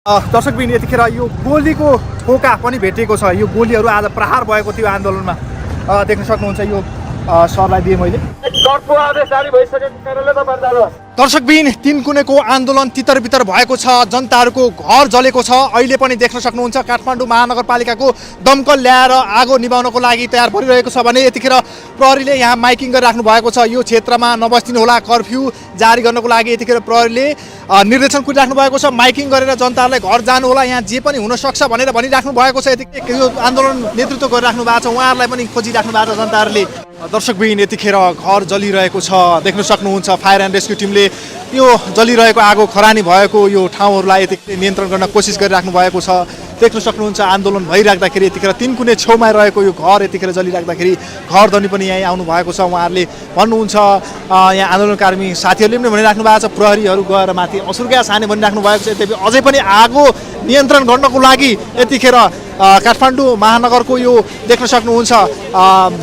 दर्शकबिन यतिखेर यो गोलीको फोका पनि भेटिएको छ। यो गोलीहरू आज प्रहार भएको थियो आन्दोलनमा। देख्न सक्नुहुन्छ यो सरलाई दिएँ मैले। दर्शकबिन तीनकुनेको आन्दोलन तितर बितर भएको छ। जनताहरूको घर जलेको छ। अहिले पनि देख्न सक्नुहुन्छ काठमाडौँ महानगरपालिकाको दमकल ल्याएर आगो निभाउनको लागि तयार परिरहेको छ भने यतिखेर प्रहरीले यहाँ माइकिङ गरिराख्नु भएको छ। यो क्षेत्रमा नबस्दिनु होला, कर्फ्यू जारी गर्नको लागि यतिखेर प्रहरीले निर्देशन कुरिराख्नु भएको छ। माइकिङ गरेर जनतालाई घर जानु होला, यहाँ जे पनि हुनसक्छ भनेर भनिराख्नु भएको छ। यतिखेर यो आन्दोलन नेतृत्व गरिराख्नु भएको छ, उहाँहरूलाई पनि खोजिराख्नु भएको छ जनताहरूले। दर्शकबिन यतिखेर घर जलिरहेको छ। देख्न सक्नुहुन्छ फायर एन्ड रेस्क्यु टिमले यो जलिरहेको आगो खरानी भएको यो ठाउँहरूलाई यतिखेर नियन्त्रण गर्न कोसिस गरिराख्नु भएको छ। देख्न सक्नुहुन्छ आन्दोलन भइराख्दाखेरि यतिखेर तीनकुने छेउमा रहेको यो घर यतिखेर जलिराख्दाखेरि घरधनी पनि यहीँ आउनु भएको छ। उहाँहरूले भन्नुहुन्छ यहाँ आन्दोलनकर्मी साथीहरूले पनि भनिराख्नु भएको छ प्रहरीहरू गएर माथि असुर ग्यास हाने भनिराख्नु भएको छ। यद्यपि अझै पनि आगो नियन्त्रण गर्नको लागि यतिखेर काठमाडौँ महानगरको यो देख्न सक्नुहुन्छ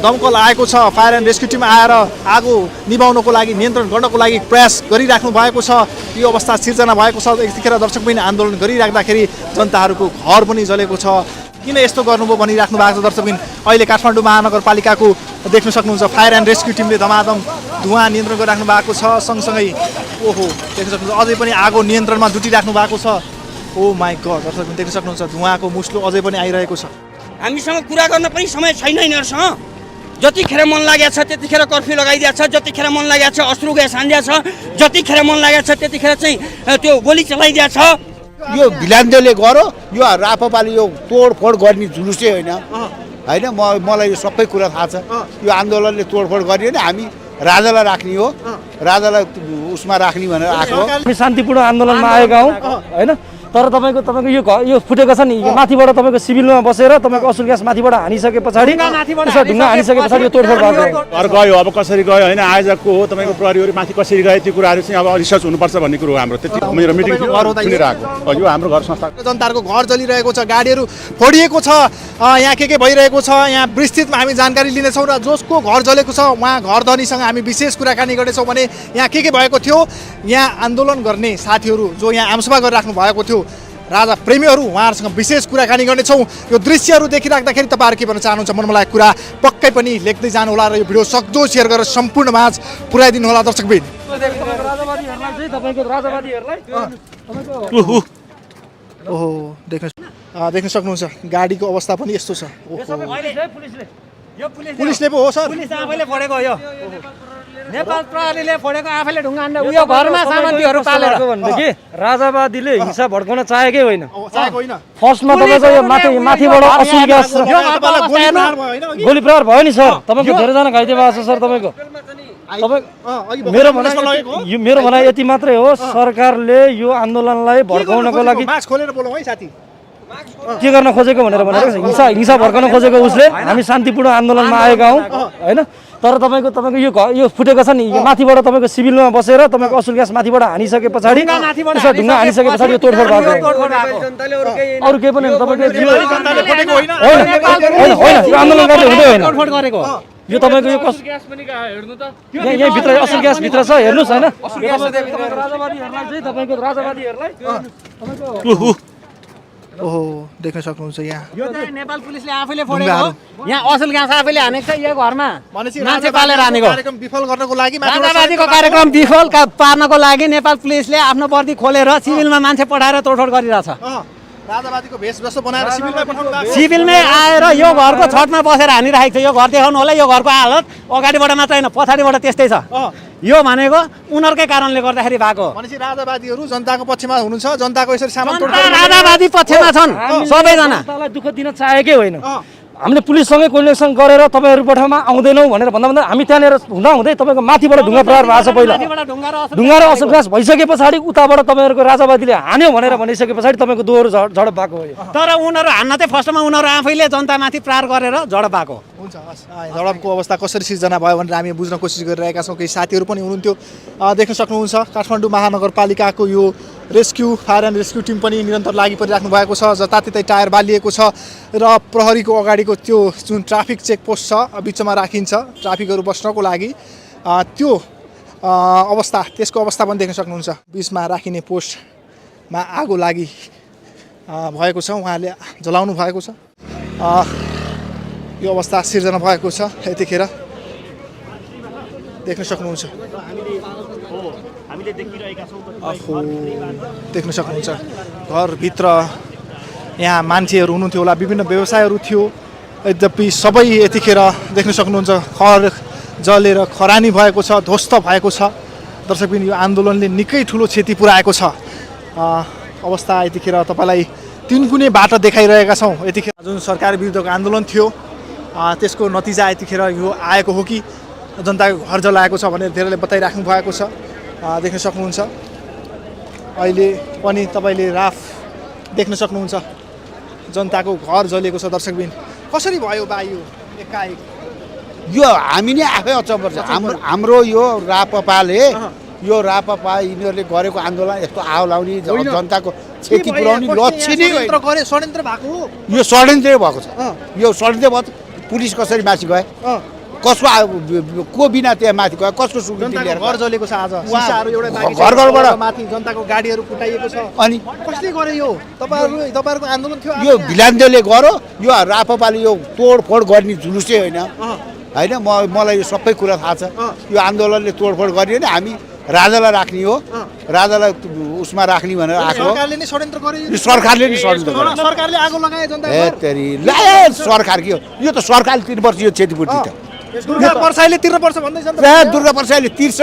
दमकल आएको छ। फायर एन्ड रेस्क्यु टिम आएर आगो निभाउनको लागि नियन्त्रण गर्नको लागि प्रयास गरिराख्नु भएको छ। यो अवस्था सिर्जना भएको छ। यतिखेर दर्शकबिन आन्दोलन गरिराख्दाखेरि जनताहरूको घर पनि जलेको छ। किन यस्तो गर्नुभयो भनिराख्नु भएको छ दर्शकबिन। अहिले काठमाडौँ महानगरपालिकाको देख्न सक्नुहुन्छ फायर एन्ड रेस्क्यु टिमले धमाधम धुवाँ नियन्त्रण गरिराख्नु भएको छ। सँगसँगै ओहो देख्न सक्नुहुन्छ अझै पनि आगो नियन्त्रणमा जुटिराख्नु भएको छ। ओ माई गड दर्शकबिन देख्न सक्नुहुन्छ धुवाँको मुस्लो अझै पनि आइरहेको छ। हामीसँग कुरा गर्न पनि समय छैन यिनीहरूसँग। जतिखेर मन लागेको छ त्यतिखेर कर्फ्यू लगाइदिएको छ, जतिखेर मन लागेको छ अश्रु ग्यास हानिदिएको छ, जतिखेर मन लागेको छ त्यतिखेर चाहिँ त्यो गोली चलाइदिएको छ। यो भिलान्देले गरो यो रापपाले यो तोडफोड गर्ने जुलुसै होइन होइन। मलाई यो सबै कुरा थाहा छ। यो आन्दोलनले तोडफोड गर्ने भने हामी राजालाई राख्ने हो, राजालाई उसमा राख्ने भनेर आएको। हामी शान्तिपूर्ण आन्दोलनमा आएका हौँ होइन। तर तपाईँको यो फुटेको छ नि, माथिबाट तपाईँको सिभिलमा बसेर तपाईँको असुल ग्यास माथिबाट हानिसके पछाडि ढुङ्गा हानिसके पछाडि यो तोडफोड भएको घर गयो। अब कसरी गयो होइन आयोजकको हो, तपाईँको प्रहरीहरू माथि कसरी गयो त्यो कुराहरू चाहिँ अब रिसर्च हुनुपर्छ भन्ने कुरो हो हाम्रो। त्यति मेरो मिटिङ सुनेर आएको यो हाम्रो घर संस्था। जनताहरूको घर जलिरहेको छ, गाडीहरू फोडिएको छ, यहाँ के भइरहेको छ यहाँ विस्तृतमा हामी जानकारी लिनेछौँ। र जसको घर जलेको छ उहाँ घरधनीसँग हामी विशेष कुराकानी गर्नेछौँ भने यहाँ के भएको थियो। यहाँ आन्दोलन गर्ने साथीहरू जो यहाँ आमसभा गरिराख्नु भएको थियो राजा प्रेमीहरू उहाँहरूसँग विशेष कुराकानी गर्नेछौँ। यो दृश्यहरू देखिराख्दाखेरि तपाईँहरू के भन्न चाहनुहुन्छ मनमा लागेको कुरा पक्कै पनि लेख्दै जानु होला र यो भिडियो सक्दो सेयर गरेर सम्पूर्ण माझ पुर्याइदिनु होला दर्शकबिन। ओहो देख्न सक्नुहुन्छ गाडीको अवस्था पनि यस्तो छ। पुलिसले पो हो सर, आफैले फोडेको हो यो। नेपाल प्रहरीले फोडेको आफैले ढुङ्गा हान्दा उयो घरमा सामग्रीहरू पालेर भनेदेखि राजावादीले हिंसा भड्काउन चाहेकै होइन। फर्स्टमा तपाईँको यो माथिबाट असुल ग्यास गोली प्रहार भयो नि सर। तपाईँको धेरैजना घाइते भएको छ सर। तपाईँको मेरो भनाइ यति मात्रै हो, सरकारले यो आन्दोलनलाई भड्काउनको लागि के गर्न खोजेको भनेर हिंसा भड्काउन खोजेको उसले। हामी शान्तिपूर्ण आन्दोलनमा आएका हौँ होइन। तर तपाईँको यो फुटेको छ नि, माथिबाट तपाईँको सिभिलमा बसेर तपाईँको असुल ग्यास माथिबाट हानिसके पछाडि ढुङ्गा हानिसके पछाडि यो तोडफोड भएको अरू केही पनि तपाईँको होइन। आन्दोलनकारीले हुँदै होइन यो तपाईँको यो यहीँ भित्र असुल ग्यास भित्र छ हेर्नुहोस् होइन। तपाईँको राजावादीहरूलाई ओहो देख्न सक्नुहुन्छ यहाँ यो चाहिँ नेपाल पुलिसले आफैले फोडेको हो। यहाँ असुल ग्यास आफैले हानेको छ यो घरमा मान्छे पालेर हानेको। कार्यक्रम विफल गर्नको लागि राजावादीको कार्यक्रम विफल पार्नको लागि नेपाल पुलिसले आफ्नो वर्दी खोलेर सिभिलमा मान्छे पठाएर तोडफोड गरिरहेछ। राजावादीको भेष जस्तो बनाएर सिभिलमै आएर यो घरको छतमा बसेर हानिरहेको छ। यो घर देखाउनु होला, यो घरको हालत अगाडिबाट मात्र होइन पछाडिबाट त्यस्तै छ। यो भनेको उनीहरूकै कारणले गर्दाखेरि भएको। राजावादीहरू जनताको पक्षमा हुनुहुन्छ, जनताको यसरी सामान राजावादी पक्षमा छन् सबैजना। दुःख दिन चाहेकै होइन। हामीले पुलिससँगै कोर्डिनेसन गरेर तपाईँहरूको ठाउँमा आउँदैनौँ भनेर भन्दा हामी त्यहाँनिर हुँदै तपाईँको माथिबाट ढुङ्गा प्रहार भएको छ। पहिला ढुङ्गा र असुल ग्यास भइसके पछाडि उताबाट तपाईँहरूको राजावादीले हान्यो भनेर भनिसके पछाडि तपाईँको दोहोरो झडप भएको हो। तर उनीहरू हान्न चाहिँ फर्स्टमा उनीहरू आफैले जनतामाथि प्रहार गरेर झडप भएको। हुन्छ झडपको अवस्था कसरी सिर्जना भयो भनेर हामी बुझ्न कोसिस गरिरहेका छौँ। केही साथीहरू पनि हुनुहुन्थ्यो। देख्न सक्नुहुन्छ काठमाडौँ महानगरपालिकाको यो rescue fire and rescue team पनि निरन्तर लागि परिराख्नु भएको छ। जताततै टायर बालिएको छ र प्रहरीको अगाडिको त्यो जुन ट्राफिक चेकपोस्ट छ बिचमा राखिन्छ ट्राफिकहरू बस्नको लागि त्यो अवस्था त्यसको अवस्था पनि देख्न सक्नुहुन्छ। बिचमा राखिने पोस्टमा आगो लागि भएको छ, उहाँले जलाउनु भएको छ। यो अवस्था सिर्जना भएको छ यतिखेर देख्न सक्नुहुन्छ। देख्न सक्नुहुन्छ घरभित्र यहाँ मान्छेहरू हुनुहुन्थ्यो होला, विभिन्न व्यवसायहरू थियो, यद्यपि सबै यतिखेर देख्न सक्नुहुन्छ घर जलेर खरानी भएको छ, ध्वस्त भएको छ। दर्शकबिन यो आन्दोलनले निकै ठुलो क्षति पुर्याएको छ। अवस्था यतिखेर तपाईँलाई तिनकुने बाटो देखाइरहेका छौँ। यतिखेर जुन सरकार विरुद्धको आन्दोलन थियो त्यसको नतिजा यतिखेर यो आएको हो कि जनताको घर जलाएको छ भनेर धेरैले बताइराख्नु भएको छ। देख्न सक्नुहुन्छ अहिले पनि तपाईँले राफ देख्न सक्नुहुन्छ, जनताको घर जलेको छ। दर्शकबिन कसरी भयो बा यो एकाएक? यो हामी नै आफै अचम्म पर्छ। हाम्रो यो राप्रपाले यो राप्रपा यिनीहरूले गरेको आन्दोलन यस्तो आव लाउने जनताको क्षति पुर्याउने लक्ष्य नै होइन। षड्यन्त्र भएको हो यो षड्यन्त्रै भएको छ। यो षड्यन्त्र भयो। पुलिस कसरी माथि गए, कसको को बिना त्यहाँ माथि गयो, कसको स्वीकृति लिएर घर जलेको छ। आज सिसाहरू एउटा घरबाट माथि जनताको गाडीहरू कुटाइएको छ। अनि कसले गर्यो यो? तपाईँहरूको आन्दोलन थियो? यो भिलान्देले गर्यो। यो राप्रपाले यो तोडफोड गर्ने जुलुसै होइन होइन। मलाई यो सबै कुरा थाहा छ। यो आन्दोलनले तोडफोड गरियो भने हामी राजालाई राख्ने हो, राजालाई उसमा राख्ने भनेर आएको हो। सरकारले नै षड्यन्त्र गर्यो। यो सरकारले नै षड्यन्त्र गर्यो। सरकारले आगो लगाए जनता। सरकार के हो यो? त सरकारले तिर्नुपर्छ यो क्षतिपूर्ति त। दुर्गा पर्साईले तिर्नुपर्छ भन्दैछ नि त। दुर्गा पर्साईले तिर्छ।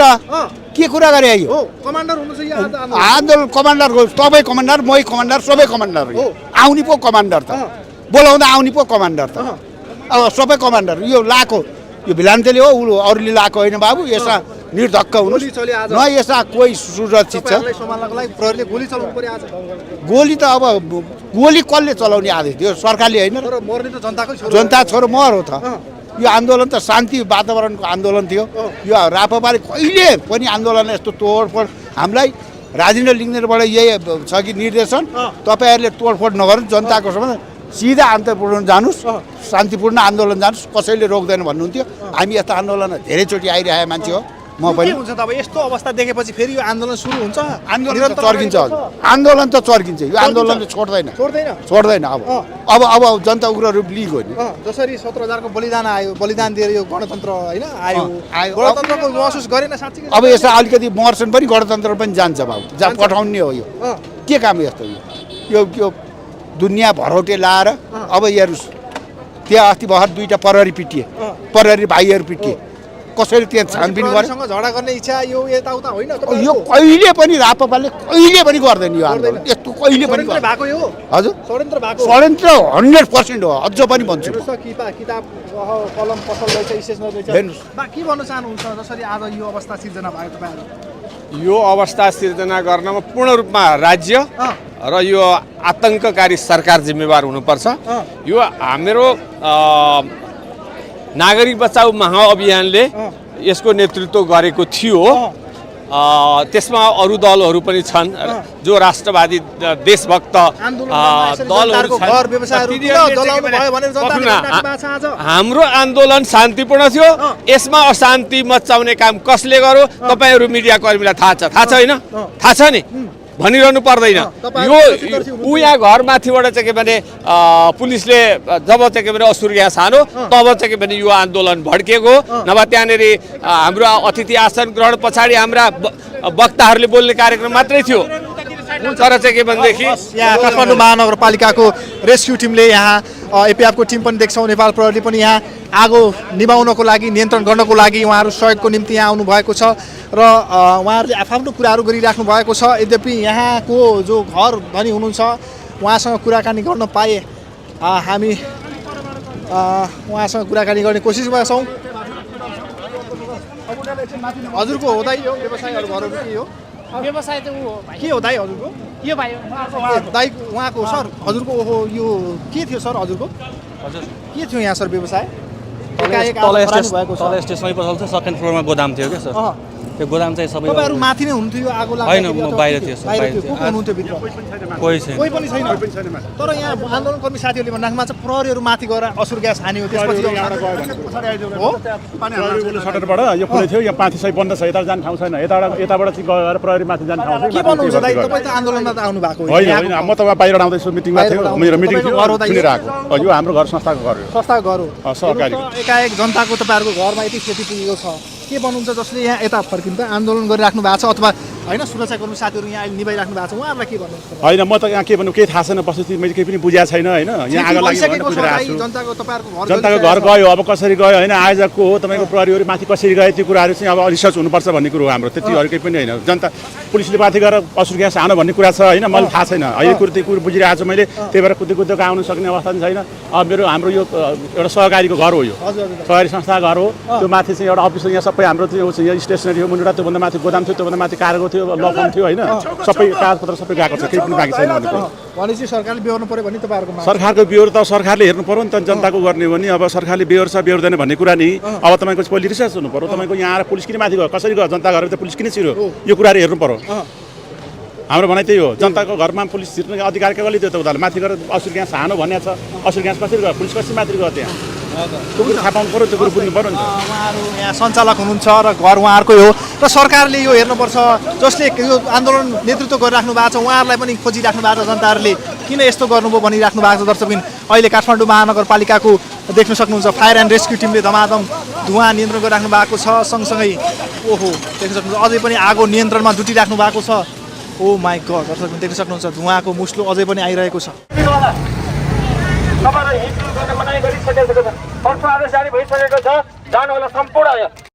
के कुरा गरे यो? कमान्डर हुनुहुन्छ यो आन्दोलन कमान्डर हो। तपाईँ कमान्डर, मै कमान्डर, सबै कमान्डर हो। आउने पो कमान्डर त, बोलाउँदा आउने पो कमान्डर त। अब सबै कमान्डर यो लाएको यो भिलान्तेले हो, अरूले लाएको होइन बाबु। यसमा निर्धक्क हुनु न। यसमा कोही सुरक्षित छ? गोली त अब गोली कसले चलाउने आदेश थियो? सरकारले होइन, जनता छोरो मर हो त। यो आन्दोलन त शान्ति वातावरणको आन्दोलन थियो। यो राप्रपाले कहिले पनि आन्दोलन यस्तो तोडफोड हामीलाई राजेन्द्र लिङ्गदेनबाट यही छ कि निर्देशन, तपाईँहरूले तोडफोड नगर्नु, जनताको समस्या सिधा आन्दोलन जानुहोस्, शान्तिपूर्ण आन्दोलन जानुहोस्, कसैले रोक्दैन भन्नुहुन्थ्यो। हामी यस्तो आन्दोलन धेरैचोटि आइरहेको मान्छे हो। म पनि हुन्छ त अब यस्तो अवस्था देखेपछि फेरि यो आन्दोलन सुरु हुन्छ। आन्दोलन त चर्किन्छ, आन्दोलन त चर्किन्छ। यो आन्दोलनले छोड्दैन। अब जनता उग्र रूप लिएको नि। जसरी 17,000 को बलिदान आयो, बलिदान दिएर यो गणतन्त्र होइन आयो, गणतन्त्रको महसुस गरेन साँच्चै? अब यसमा अलिकति मर्छन् पनि गणतन्त्र पनि जान्छ बाबु। जहाँ पठाउने हो यो के काम यस्तो? यो दुनियाँ भरौटे लाएर अब हेर्नुहोस्, त्यहाँ अस्ति भर्खर 2टा प्रहरी पिटिए, प्रहरी भाइहरू पिटिए। कसैले त्यहाँ छानबिन गरे? झगडा गर्ने इच्छा यो यताउता होइन? यो कहिले पनि राप्रपाले कहिले पनि गर्दैन यो आन्दोलन। यस्तो कहिले पनि भएको यो हजुर षड्यन्त्र भएको। षड्यन्त्र 100% हो। अझ पनि भन्छु किताब कलम पसल रहेछ, स्टेसनरी रहेछ। के भन्न चाहनुहुन्छ जसरी आज यो अवस्था सिर्जना भयो तपाईँहरू? यो अवस्था सिर्जना गर्नमा पूर्ण रूपमा राज्य र यो आतङ्ककारी सरकार जिम्मेवार हुनुपर्छ। यो हाम्रो नागरिक बचाउ महाअभियानले यसको नेतृत्व गरेको थियो। त्यसमा अरू दलहरू पनि छन् जो राष्ट्रवादी देशभक्त दलहरू छन्। हाम्रो आन्दोलन शान्तिपूर्ण थियो। यसमा अशान्ति मचाउने काम कसले गर्यो? तपाईँहरू मिडिया कर्मीलाई थाहा छ होइन? थाहा छ नि, भनिरहनु पर्दैन। यो यहाँ घरमाथिबाट चाहिँ के भने पुलिसले जब चाहिँ के भने असुर ग्यास हान्यो तब चाहिँ के भने यो आन्दोलन भड्किएको। नभए त्यहाँनिर हाम्रो अतिथि आसन ग्रहण पछाडि हाम्रा वक्ताहरूले बोल्ने कार्यक्रम मात्रै थियो। तर चाहिँ के भनेदेखि यहाँ काठमाडौँ महानगरपालिकाको रेस्क्यु टिमले, यहाँ एपिएफको टिम पनि देख्छौँ, नेपाल प्रहरीले पनि यहाँ आगो निभाउनको लागि, नियन्त्रण गर्नको लागि उहाँहरू सहयोगको निम्ति यहाँ आउनुभएको छ र उहाँहरूले आफ्नो कुराहरू गरिराख्नु भएको छ। यद्यपि यहाँको जो घर धनी हुनुहुन्छ उहाँसँग कुराकानी गर्न पाए हामी उहाँसँग कुराकानी गर्ने कोसिसमा छौँ। हजुरको हो दाइ यो व्यवसायहरू घरहरू के हो? व्यवसाय चाहिँ ऊ हो भाइ। के हो दाइ हजुरको? यो भाइ दाइ उहाँको सर हजुरको ओहो यो के थियो सर हजुरको? हजुर के थियो यहाँ सर व्यवसाय? तल स्टेसनमै पसल थियो, सेकेन्ड फ्लोरमा गोदाम थियो क्या सर। त्यो गोदाम चाहिँ सबै तपाईँहरू माथि नै हुनुहुन्थ्यो आगो होइन, लाग्दाखेरि म अथवा बाहिर के? थिएँ, बाहिर बाहिर थियो थिएँ। को हुनुहुन्थ्यो भित्र कोही छैन कोही पनि छैन तर यहाँ आन्दोलनकर्मी साथीहरूले भन्नु भएको छ प्रहरीहरू माथि गएर असुर ग्यास हान्यो त्यसपछि पछाडि आइदियो हो प्रहरीले सटरबाट यो खुलै थियो यहाँ माथि सही बन्द छ यता जाने ठाउँ छैन यताबाट चाहिँ गएर प्रहरी माथि जाने ठाउँ के छ भन्नुहुन्छ दाइ तपाईँ त आन्दोलनमा त आउनु भएको होइन होइन म त बाहिर आउँदैछु मिटिङमा थियो बाहिरबाट मेरो मिटिङ थियो तपाईँको घर हो दाइ? सुनेर आएको यो हाम्रो घर संस्थाको घर हो संस्थाको घर हो सहकारी एकाएक जनताको तपाईँहरूको घरमा यति क्षति पुगेको छ के भन्नुहुन्छ जसले यहाँ यता फर्किनु त आन्दोलन गरिराख्नु भएको छ अथवा होइन सुरक्षाकर्मी साथीहरू यहाँ अहिले निभाइराख्नु भएको छ उहाँहरूलाई के भन्नुहुन्छ होइन म त यहाँ के भन्नु केही थाहा छैन वस्तुस्थिति मैले केही पनि बुझाएको छैन होइन यहाँ आगो लागि भनेर बुझिरहेको छु जनताको तपाईँहरूको घर जनताको घर गयो अब कसरी गयो होइन आयोजकको हो तपाईँको प्रहरीहरू माथि कसरी गयो त्यो कुराहरू चाहिँ अब रिसर्च हुनुपर्छ भन्ने कुरो हो हाम्रो त्यति अरू केही पनि होइन जनता पुलिसले माथि गएर असुर ग्यास हानो भन्ने कुरा छ होइन मलाई थाहा छैन अहिले कुरो त्यो कुरो बुझिरहेको छु मैले त्यही भएर कुदेको आउनु सक्ने अवस्था पनि छैन अब हाम्रो यो एउटा सहकारीको घर हो यो सहकारी संस्थाको घर हो त्यो माथि चाहिँ एउटा अफिस यहाँ सबै हाम्रो त्यो यहाँ स्टेसनरी हो मुन्डा त्योभन्दा माथि गोदाम थियो त्योभन्दा माथि कार्गो थियो लकम थियो होइन सबै कागजपत्र सबै गएको छ केही पनि बाँकी छैन भन्ने कुरो भनेपछि सरकारले बेहोर्नु पर्यो भने तपाईँहरूको माग सरकारको बेहोर त सरकारले हेर्नु पर्यो नि त जनताको गर्ने हो भने अब सरकारले बेहोर छ बेहोर्दैन भन्ने कुरा नि अब तपाईँको पहिले रिसर्च हुनु पर्यो तपाईँको यहाँ आएर पुलिस किन माथि गयो कसरी गयो जनता घर त पुलिस किन छिर्यो यो कुराहरू हेर्नु पर्यो हाम्रो भनाइ त्यही हो जनताको घरमा पुलिस छिर्ने अधिकार के कसले दियो त उनीहरूले माथि गएर असुर ग्यास हानो भनेको छ असुर ग्यास कसरी गयो पुलिस कसरी माथि गयो त्यहाँ त्यो कुरो थाहा पाउनु पर्यो त्यो कुरो बुझ्नु पर्यो नि त उहाँहरू यहाँ सञ्चालक हुनुहुन्छ र घर उहाँहरूकै हो र सरकारले यो हेर्नुपर्छ जसले यो आन्दोलन नेतृत्व गरिराख्नु भएको छ उहाँहरूलाई पनि खोजिराख्नु भएको छ जनताहरूले किन यस्तो गर्नुभयो भनिराख्नु भएको छ दर्शकबिन अहिले काठमाडौँ महानगरपालिकाको देख्न सक्नुहुन्छ फायर एन्ड रेस्क्यु टिमले धमाधम धुवाँ नियन्त्रण गरिराख्नु भएको छ सँगसँगै ओहो देख्न सक्नुहुन्छ अझै पनि आगो नियन्त्रणमा जुटिराख्नु भएको छ ओ माई गड दर्शकबिन देख्न सक्नुहुन्छ धुवाँको मुस्लो अझै पनि आइरहेको छ तपाईँलाई हिँड्डुल गर्ने मनाइ गरिसकेको छ अर्को आदेश जारी भइसकेको छ जानु होला सम्पूर्ण